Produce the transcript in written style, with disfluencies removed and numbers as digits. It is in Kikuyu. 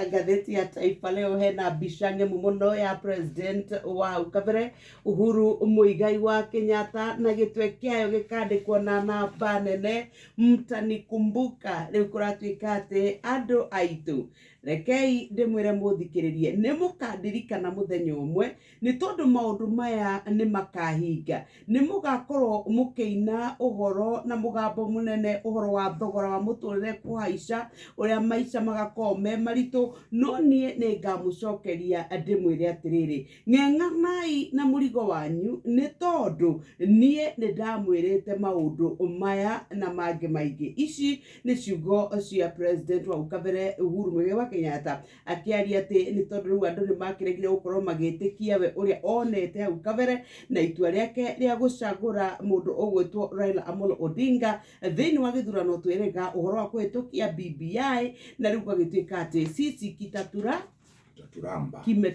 Ngathĩti ya Taifa Leo hena mbica ng'emu mũno ya president wa hau kabere Uhuru Muigai wa Kenyatta, na gĩtwe kĩayo gĩkandĩkwo na namba nene, "Mtanikumbuka". Rĩu kũratuĩka atĩ andũ aitũ, rekei ndĩmwĩre mũthikĩrĩrie, nĩ mũkandirikana mũthenya ũmwe, nĩ tondũ maũndũ maya nĩ makahinga. Nĩ mũgakorwo mũkĩina ũhoro na mũgambo mũnene ũhoro wa thogora wa mũtũrĩre kũhaica, ũrĩa maica magakorwo me maritũ, no niĩ nĩ ngamũcokeria ndĩmwĩre atĩrĩrĩ, ng'eng'anai na mũrigo wanyu, nĩ tondũ niĩ nĩ ndamwĩrĩte maũndũ maya na mangĩ maingĩ. Ici nĩ ciugo cia president wa hau kabere Uhuru Muigai wa Kenyatta, akĩaria atĩ nĩ tondũ rĩu andũ nĩ makĩregire gũkorwo magĩtĩkia we ũrĩa onete hau kabere na itua rĩake rĩa gũcagũra mũndũ ũgwĩtwo Raila Amolo Odinga thĩinĩ wa gĩthurano, twĩrĩga ũhoro wa kũhĩtũkia BBI, na rĩu gwagĩtuĩka atĩ sisi kitatura Taturamba. Kime.